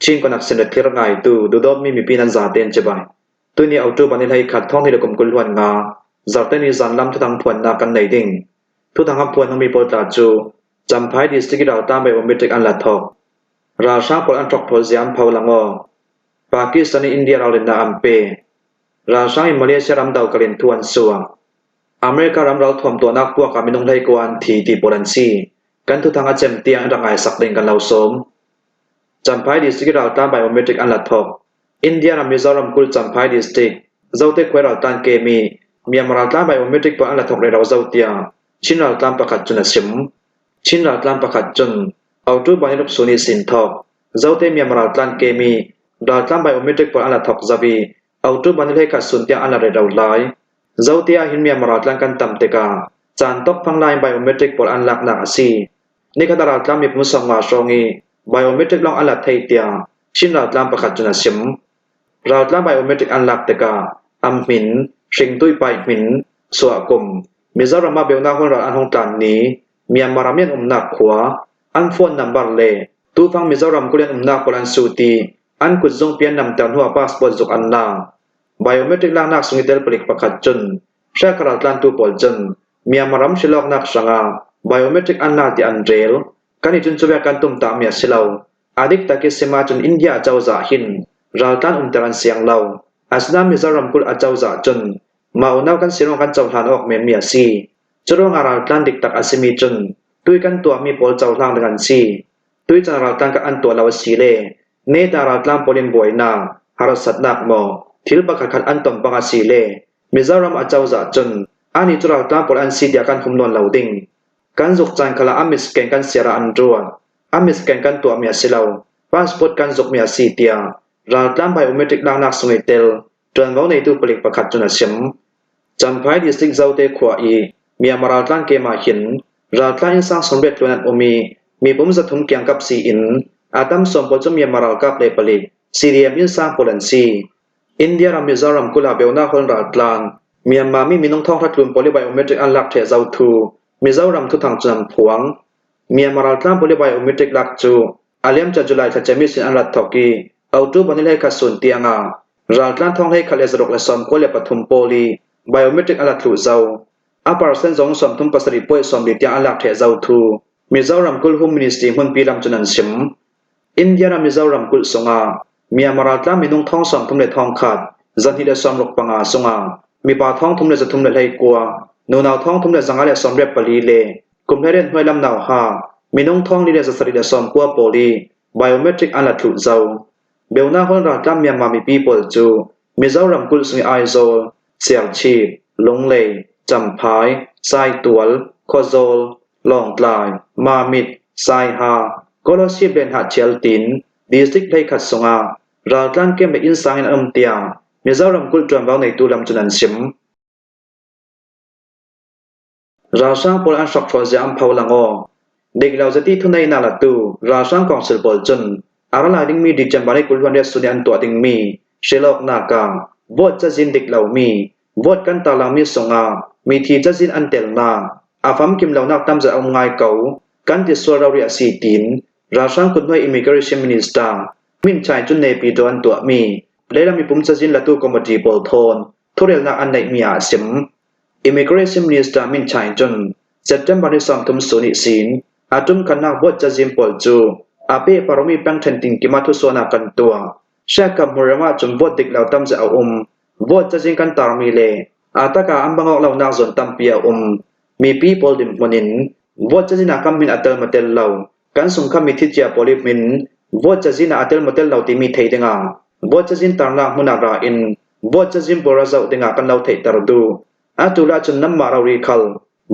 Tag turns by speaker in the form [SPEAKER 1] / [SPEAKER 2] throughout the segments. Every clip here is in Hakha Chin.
[SPEAKER 1] Chin konak sin le thlir ngaitu duhdawtmi mipi nan zaten cibai. Tuni October ni 11 thawng le kum 20 huan nga zarhteni zanlam thuthang phuannak kan nei ding. Thuthang a phuan hngami pawl tla cu Champhai district i raltang biometric an la thawk. Ralhrang pawl an hrok thawl zia an pho langaw. Pakistan in India ralrinnak an pe. Ralhrang in Malaysia ram do kalin thu an suak. America ram ralthuam tuahnak puak ah minung 19 an thi ti pawl an si. Kan thuthang a cem tiang in rak ngai sak ding kan lo sawm. Champhai district i raltlang biometric an la thawk. India ram Mizoram kul Champhai district Zote khuai raltlan kemi Myanmar raltlang biometric pawl an la thawk rero zo tiah Chin raltlang pakhat cun a chim. Chin raltlang pakhat cun October ni ruk suni sin thawk Zote Myanmar raltlan kemi raltlang biometric pawl an la thawk zau i October ni 11 sun tiang an la rero lai. Zote ah hin Myanmar raltlang kan tam tikah caan tokfang lai in biometric pawl an laknak a si. Nikhat a raltlang mipum 50 hrawng i biometric lawng an la thei tiah Chin raltlang pakhat cun a chim. Raltlang biometric an lak tikah am hmin, hringtuipai hmin, chuahkum, Mizoram ah beunak hmunral an hung tlan ni, Myanmar ah mi an umnak khua, an phone number le tufang Mizoram kul an umnak pawl an sut i an kutzungpi an namter hnuah passport zuk an la. Biometric laknak sung i tel palik pakhat cun hrialkhat raltlantu pawl cun Myanmar ram hrilawknak hrangah biometric an la tiah an rel. Kan i cun cu kan tumtahmi a si lo. A dik tak i sim ahcun India acozah hin raltlan umter an siang lo. Asinain Mizoram kulh acozah cun mah unau kan si ruang kan cohlan awk menmi a si. Curuangah raltlan diktak a simi cun tui kan tuahmi pawl cohlang ding an si. Tuican raltlan kan an tuah lo a si le neta raltlan pawl in buainak, harsatnak maw thil pakhatkhat an ton bang a si le Mizoram acozah cun anih cu raltlan pawl an si tiah kan hum nawn lo ding. Kan zuk caan kha ah a misken kan siar ah an ruat. A misken kan tuahmi a si lo. Passport kan zukmi a si tiah raltlan biometric laknak sung i tel ṭuanvo neitu palik pakhat cun a chim. Champhai district Zote khua i Myanmar raltlan kem ah hin raltlan innsang 80 tluan an um i mipum 300 kiangkap siin a tam sawm pawl cu Myanmar ralkap le palik CDM innsang pawl an si. India ram Mizoram kulh ah beunak hol raltlan Myanmar mi minung thonghra tlun pawl i biometric an lak ṭheh zothu Mizoram thuthang cun an phuang. Myanmar raltlan pawl i biometric lak cu a liamcia July thla cemi sin an rat thawk i October ni 11 sun tiang ah raltlan thong 21 93 pawl i biometric an la thluh zau. A percent zong 37.40 tiang an lak ṭheh zau thu Mizoram kulh Home Ministry hmunpi lam cun an chim. India ram Mizoram kulh sungah Myanmar raltlan minung thong 30 le thong khat 265 sungah mipa thong 3 319, nunau thong 3 584 le kum 18 hnuai lam nau ha minung thong 4 le 790 pawl i biometric an la thluh zau. Beunak hol raltlan Myanmar mipi pawl cu Mizoram kulh sung i Aizawl, Serchhip, Lunglei, Champhai, Saitual, Khawzawl, Lawngtlai, Mamit, Saiha, Kolasib le Hnahthial tin district 11 sungah raltlan camp le innsang in an um tiah Mizoram kulh ṭuanvo neitu lam cun an chim. Ralhrang pawl an hrokhrawl zia an pho lang aw. Dik lo zati thuneinak latu ralhrang council pawl cun a ra lai dingmi December ni 28 sun i an tuah dingmi hrilawknak ah vote cazin dik lomi vote kan tarlangmi sungah mithi cazin an telnak a famkim lonak tamzat a um ngai ko kan ti sual rori a si tiin ralhrang kuthnuai immigration minister Min Chaing cun Naypyidaw an tuahmi lehlam mipum cazin latu committee pawl thawn thurelnak an neihmi ah a sim. Immigration Minister Min Chaing cun September ni 30 sun i sin a tumkhannak vote cazin pawl cu a pehparomi pengṭhen tinkim ah thusuahnak kan tuah. Siakam hmunram ahcun vote dik lo tamzat a um. Vote cazin kan tarmi le a tak ah an bangawk lonak zawn tampi a um. Mipi pawl dinhmun in vote cazin ah kan min a tel maw tel lo, kan sungkham mi thicia pawl i min vote cazin ah a tel maw tel lo timi thei dingah vote cazin tarnak hmun ah ra in vote cazin pawl ra zoh dingah kan lo theihter duh. Atu le ahcun nanmah rori khal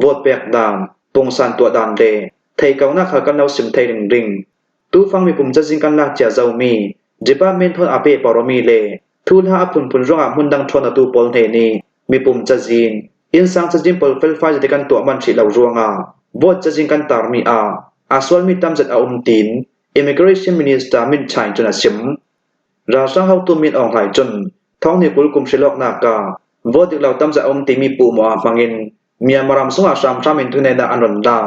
[SPEAKER 1] vote pek dan, pungsan tuah dan le thei konak khal kan lo sim thei ringring. Tufang mipum cazin kan lak cia zomi department thon a pe poromi le thulha a phunphun ruangah hmundang ṭhawn atu pawl hne nih mipum cazin, innsang cazin pawl felfai zati kan tuah manh hrih lo ruangah vote cazin kan tarmi ah aa sualmi tamzat a um tiin Immigration Minister Min Chaing cun a chim. Ralhrang hotu Min Aung Hlaing cun thawngni 20 kum hrilawknak ah vote dik lo tamzat a um timi puhmawh ah hmang in Myanmar ram sungah hramhram in thuneihnak an ron la.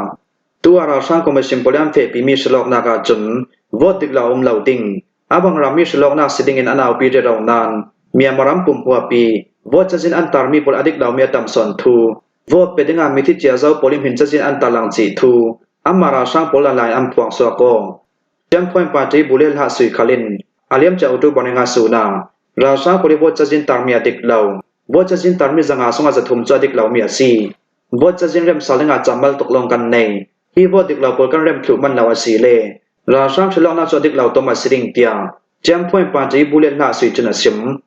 [SPEAKER 1] Tu ah ralhrang commission pawl an fehpimi hrilawknak ah cun vote dik lo a um lo ding. Abang rammi hrilawknak si dingin an aupi rero nain Myanmar ram pumhuapi vote cazin an tarmi pawl a dik lomi a tam sawn thu. Vote pe dingah mithi cia zo pawl i hmin cazin an tarlang chih thu. Anmah ralhrang pawl a lai an phuang suak aw. Ṭiangkhuain party bu le hlah sui khal in a liamcia utu Boninga Suna ralhrang pawl i vote cazin tarmi a dik lo. Vote cazin tarmi 500 sungah 300 cu a dik lomi a si. Vote cazin remsal dingah camal tuk lawng kan nei. Hi vote dik lo pawl kan rem thlu manh lo a si le ralhrang hrilawknak cu a dik lo tom a si ding tiah Ṭiangkhuain party bu le hlah sui cun a chim.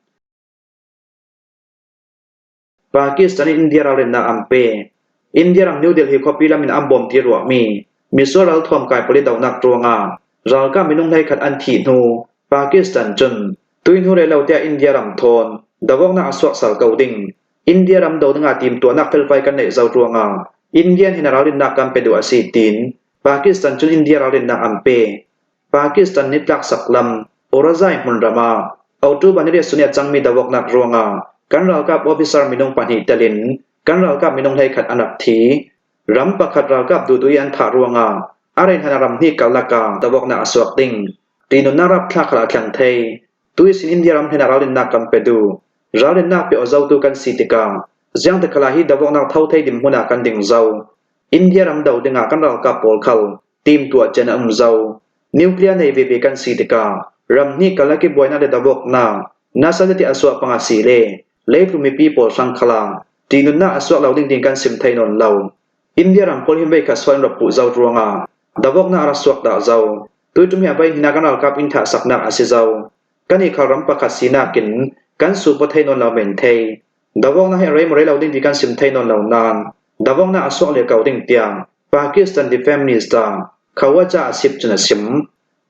[SPEAKER 1] Pakistan in India ralrinnak an pe. India ram New Delhi khuapi lam in an bawm ti ruahmi misual ralthuam kai pawl i dohnak ruangah ralkap minung 11 an thih hnu Pakistan cun tuihnu rel lo tiah India ram thawn dawawknak a suaksal ko ding. India ram do dingah timtuahnak felfai kan neih zau ruangah Indian hin ralrinnak kan pe duh a si tiin Pakistan cun India ralrinnak an pe. Pakistan nitlak saklam Orazai hmunram ah October ni riat suni a cangmi dawawknak ruangah kan ralkap officer minung pahnih tel in kan ralkap minung 11 an rak thi. Ram pakhat ralkap duhduh i an thah ruangah a rei hlan ah ram hnih karlak ah dawawknak a suak ding. Ṭihnunnak rapthlak kha a thleng thei. Tuisin India ram hnen ah ralrinnak kan pe duh. Ralrinnak pe aw zotu kan si tikah ziang tikhala hi dawawknak tho thei ding hmun ah kan ding zo. India ram do dingah kan ralkap pawl khal timtuah cen a um zau. Nuclear nei veve kan si tikah ramhnih karlak i buainak le dawawknak nasa ti a suah panga si le leitlung mipi pawl hrang khala ṭihnunnak a suak lo ding ding kan sim thei nawn lo. India ram pawl hi mei kha sual in rak puh zau ruangah dawawknak a rak suak dah zau. Tuitum hi a vei hna kan ralkap inn thah saknak a si zau. Kan i khal ram pakhat sinak in kan su paw thei nawn lo men thei. Dawawknak hi rei rei lo ding ti kan sim thei nawn lo nain dawawknak a suak le ko ding tiang Pakistan Defence Minister Khawaja Asif cun a chim.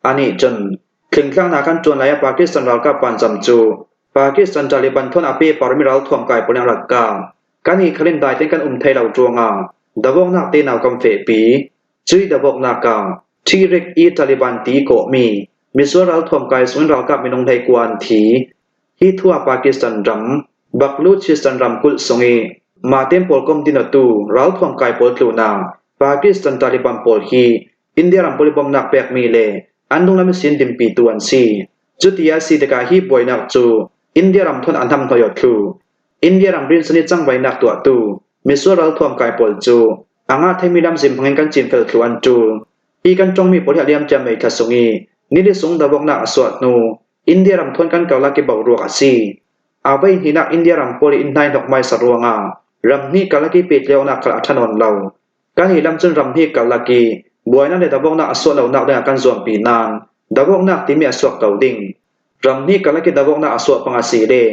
[SPEAKER 1] Anih cun thlingtlangnak kan ṭuan lai ah Pakistan ralkap vanzam cu Pakistan Taliban thawn a pe parmi ralthuam kai pawl in an rak kah. Kan i khalin dai tein kan um thai lo ruangah dawawknak tenau kan fehpi. Cui dawawknak ah Tehrik-i-Taliban ti kawhmi misual ralthuam kai sungin ralkap minung 19 an thi. Hi thu ah Pakistan ram Baluchistan ramkulh sung i mahten pawl kom dinatu ralthuam kai pawl tlunak Pakistan Taliban pawl hi India ram pawl i bawmhnak pekmi le an dunglam i sin dinpitu an si. Cuti a si tikah hi buainak cu India ram thawn an hamhnoi thlu. India ram rinsan i cangvainak tuahtu misual ralthuam kai pawl cu a ngah theimi lamzin hmangin kan cinfel thlu an ṭul. Hi kan tongmi pawl hi a liamcia mei thla sung i nili sung dawawknak a suah hnu India ram thawn kan karlak i boruak a si. A voi hnihnak India ram pawl i inn hnaihnok hmaisa ruangah ramhnih karlak i pehtlaihawknak khal a ṭha nawn lo. Kan hi lam cun ramhnih karlak i buainak le dawawknak a suah lonak dingah kan zuampi nain dawawknak timi a suak ko ding. Ramhnih karlak i dawawknak a suah pang a si le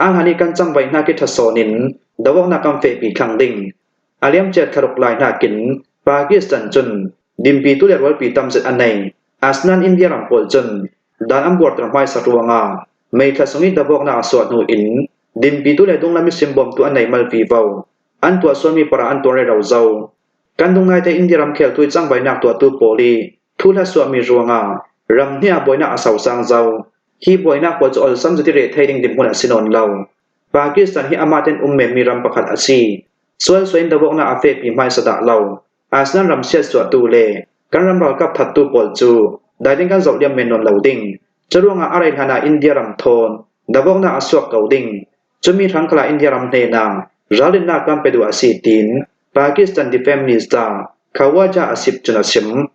[SPEAKER 1] a hlan i kan cangvai hna khi ṭhasawn in dawawknak kan fehpi thlang ding. A liamcia thlaruk lai nakin Pakistan cun dinpitu le rualpi tamzet a nei. Asinain India ram pawl cun dan an buarter hmaisa ruangah meithla sung i dawawknak a suah hnu in dinpitu le dunglam i simbawmtu an nei mal vivo. An tuah sualmi para an tuan rero zo. Kan dung ngaite India ram kheltu i cangvainak tuahtu pawl i thuhla suahmi ruangah ram hnih ah buainak a sosang zo. Hi buainak pawl cu olsam zati re thei ding dinhmun a si nawn lo. Pakistan hi amah ten um menmi ram pakhat a si. Sual sual in dawawknak a fehpi hmaisa dah lo. ASEAN ram siatsuahtu le kan ram ralkap thattu pawl cu daiding kan zoh liam men nawn lo ding. Curuangah a rei hlan ah India ram thawn dawawknak a suak ko ding. Cumi hrangkhala India ram hnenah ralrinnak kan pe duh a si tiin Pakistan Defence Minister Khawaja Asif cun a chim.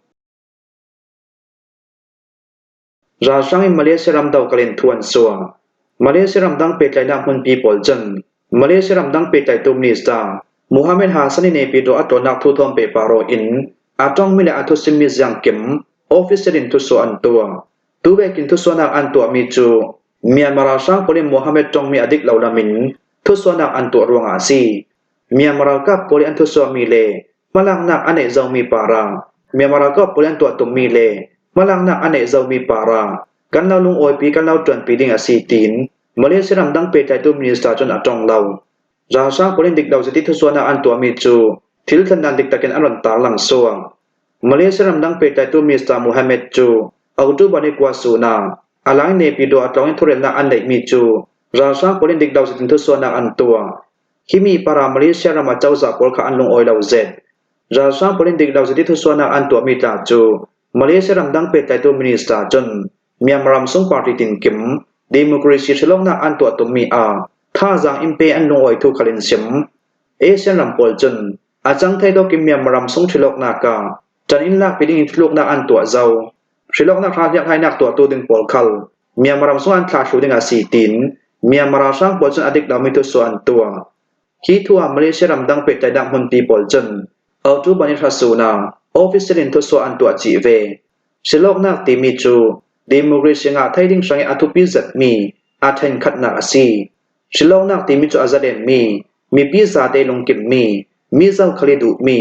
[SPEAKER 1] Ralhrang in Malaysia ram dohkal in thu an suah. Malaysia ramdang pehtlaihnak hmunpi pawl cun Malaysia ramdang pehtlaihtu minister Mohamed Hassan i Naypyidaw a tlawnnak thuthawm pehpar in a tongmi le a thusimmi ziangkim official in thusuah an tuah. Tuvekin thusuahnak an tuahmi cu Myanmar ralhrang pawl in Mohamed tongmi a dik lo lam in thusuahnak an tuah ruangah a si. Myanmar ralkap pawl i an thusuahmi le hmalaknak a neih zomi para Myanmar ralkap pawl i an tuah tummi le hmalaknak a neih zomi para kan lo lungawipi kan lo ṭuanpi ding a si tiin Malaysia ramdang pehtlaitu minister cun a tong lo. Ralhrang pawl in dik lo zeti thusuahnak an tuahmi cu thil thlendan dik takin an ron tarlang suang. Malaysia ramdang pehtlaitu Mr. Mohammed cu October ni kua suna Alaing Naypyidaw a tlawng in thurelnak an neihmi cu ralhrang pawl in dik lo zetin thusuahnak an tuah. Himi para Malaysia ram ah cozah pawl kha an lungawi lo zet. Ralhrang pawl in dik lo zeti thusuahnak an tuahmi tla cu Malaysia ramdang pehtlaitu minister cun Myanmar ram sung party tinkim democracy hriloknak an tuah tummi ah thazaang in pe an lungawi thu khal in sim. ASEAN ram pawl cun a cang thei dawk in Myanmar ram sung hriloknak ah ṭan in lakpi ding in tluknak an tuah zau. Hriloknak hla hliakhlainak tuahtu ding pawl khal Myanmar ram sung an thlah thlu ding a si tiin Myanmar ralhrang pawl cun a dik lomi thusuah an tuah. Hi thu ah Malaysia ramdang pehtlaihnak hmunpi pawl cun Autu-Bani-Hrasuna official in thusuah an tuah chih ve. Silawknak timi cu democracy ngah thei ding hrang i a thupi zatmi aa ṭhenkhatnak a si. Silawknak timi cu a zalenmi, mipi zate lungkimmi, mi zohkhal i duhmi,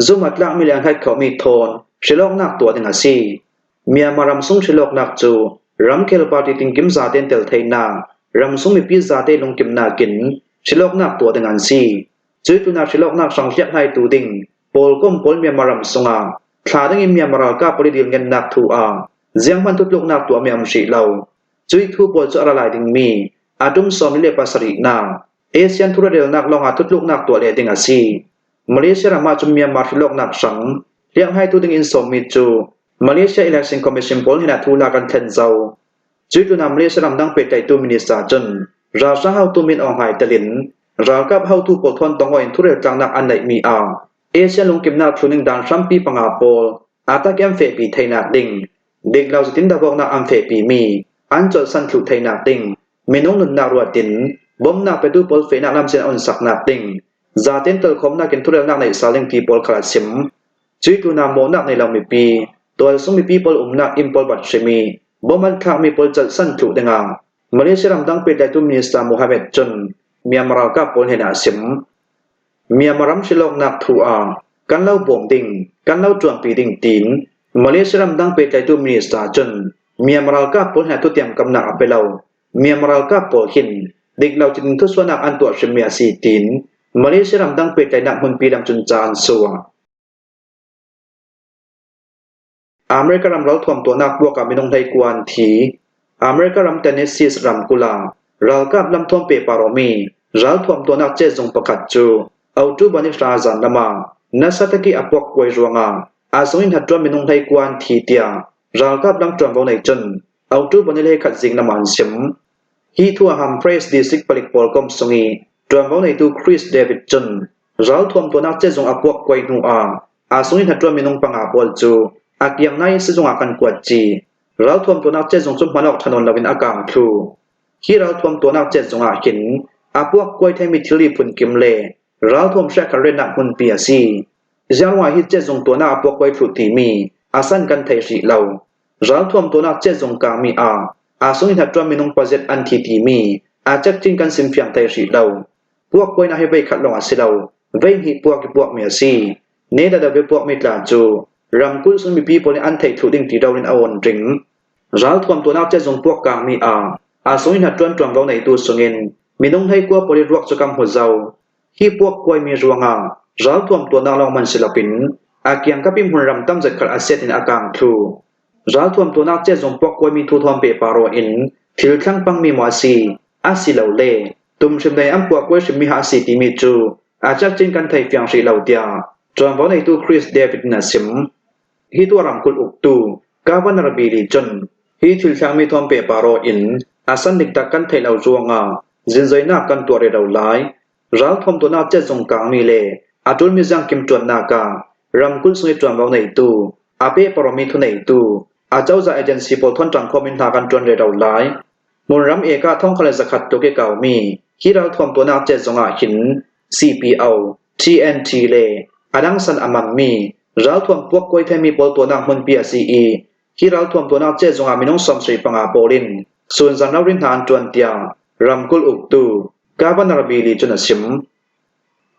[SPEAKER 1] zumh a tlakmi le a hngat khomi thawn hrilawknak tuah ding a si. Myanmar ramsung hrilawknak cu ramkhel party tinkim zaten tel theinak, ramsung mipi zate lungkimnak in hrilawknak tuah ding an si. Cui tunak hrilawknak hrang hliakhlaitu ding pawlkom pawl Myanmar ram sungah thla ding in Myanmar ralkap pawl i dilngennak thu ah zianghmanh thutluknak tuahmi am hrih lo. Cui thu pawl cu a ra lai dingmi a tum 47 nak ASEAN thurelnak lawngah thutluknak tuah leh ding a si. Malaysia ram ah cun Myanmar hrilawknak hrang hlianghaitu ding in sawmmi cu Malaysia Election Commission pawl hin a thu lak an thlen zau. Cui tun ah Malaysia ramdang pehtlaihtu minister cun ralhrang haotu Min Aung Hlaing telin ralkap haotu pawl thawn tong in thurel tlangnak an neihmi ah ASEAN lungkimnak thluning dan hrampi panga pawl ataki an fehpi theinak ding, dik lo zeitin dah an fehpi mi an colhsan thlu theinak ding, minung nunnak ruat in bawmhnak petu pawl fehnak lamsin an saknak ding, zaten telkhawmnak in thurelnak neih sal ding ti pawl kha a chim. Cui tuna mawhnak nei lo mipi, tualsung mipi pawl umnak inn pawl bat hrimi, bom an thlakmi pawl colhsan thlu dingah Malaysia ramdang pehtlaihtu Minister Mohammed cun Myanmar ralkap pawl hnenah a sim. Myanmar ram hrilawknak thu ah kan lo bawm ding, kan lo ṭuanpi ding tiin Malaysia ramdang pehtlaihtu minister cun Myanmar ralkap pawl he thutiamkamnak a pe lo. Myanmar ralkap pawl hin dik lo cun thusuahnak an tuah hrimmi a si tiin Malaysia ramdang pehtlaihnak hmunpi lam cun ca an suah. America ram ralthuam tuahnak puak ah minung 19 an thi. America ram Tennessee ramkulh ah ralkap lamthuam pe paromi ralthuam tuahnak cehzung pakhat cu October ni hra zan lam ah nasa taki a puak kuai ruangah a zung in hnattuan minung 19 an thi tiah ralkap lam ṭuanvo nei cun October ni 11 zing lam ah an sim. Hi thu ah Humphreys district palik pawl kom sung i ṭuanvo neitu Chris David cun ralthuam tuahnak cehzung a puak kuai hnu ah Aa sung in hnatṭuan minung panga pawl cu a kiang ngai in sizung ah kan kuat chih. Ralthuam tuahnak cehzung cu hman awk ṭha nawn loin a kaang thlu. Hi ralthuam tuahnak cehzung ah hin a puak kuai thengmi thilri phunkim le ralthuam hriakhar rennak hmunpi a si. Ziangruang ah hi cehzung tuahnak a puak kuai thlu timi a san kan thei hrih lo. Ralthuam tuahnak cehzung kaangmi ah aa sung in hnatṭuan minung pazet an thi timi a cekcin kan simfiang thei hrih lo. Puak kuainak hi voikhat lawng a si lo, voihnih puak i puakmi a si. Nedadabe puakmi tla cu ramkulh sung mipi pawl nih an theih thlu ding ti ro in a awn ring. Ralthuam tuahnak cehzung puak kaangmi ah aa sung in hnatṭuan ṭuanvo neitu sungin minung 19 pawl i ruak cu kam hmu zau. Hi puak kuaimi ruangah ralthuam tuahnak lawng man si loin a kiangkap i hmunram tam zat khat a set in a kaang thlu. Ralthuam tuahnak cehzung puak kuaimi thuthawm pe paro in thil thleng pangmi maw a si, asilole tumhrim lei an puak kuai hrimmi ha a si timi cu a cakcin kan thei fiang hrih lo tiah ṭuanvo neitu Chris David in a chim. Hi tuah ramkulh uktu Governor Billy cun hi thil thlengmi thawng pe paro in a san diktak kan theih lo ruangah zinzoinak kan tuah rih lo lai. Ralthuam tuahnak cehzung kaangmi le a ṭulmi ziangkim ṭuannak ah ramkulh sung i ṭuanvo neitu, a pe paromi thuneitu, acozah agency pawl thawnṭang khawm in hna kan ṭuan rih lo lai. Hmunram eka 1100 tluk i kaumi hi ralthuam tuahnak cehzung ah hin CPO, TNT le a dang san a manmi ralthuam puak kuai themi pawl tuahnak hmunpi a si i hi ralthuam tuahnak cehzung ah minung 75 pawl in sunzan ralrin hna an ṭuan tiah ramkulh uktu Governor Billy cun a chim.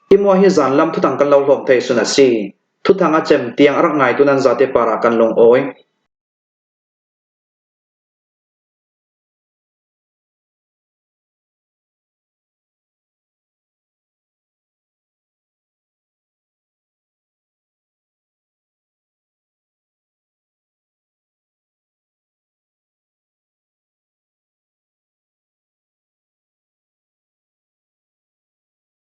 [SPEAKER 1] Hi mua hi zanlam thuthang kan lo hlawm thei sun a si. Thuthang a cem tiang a rak ngaitu nan zate par ah kan lungawi.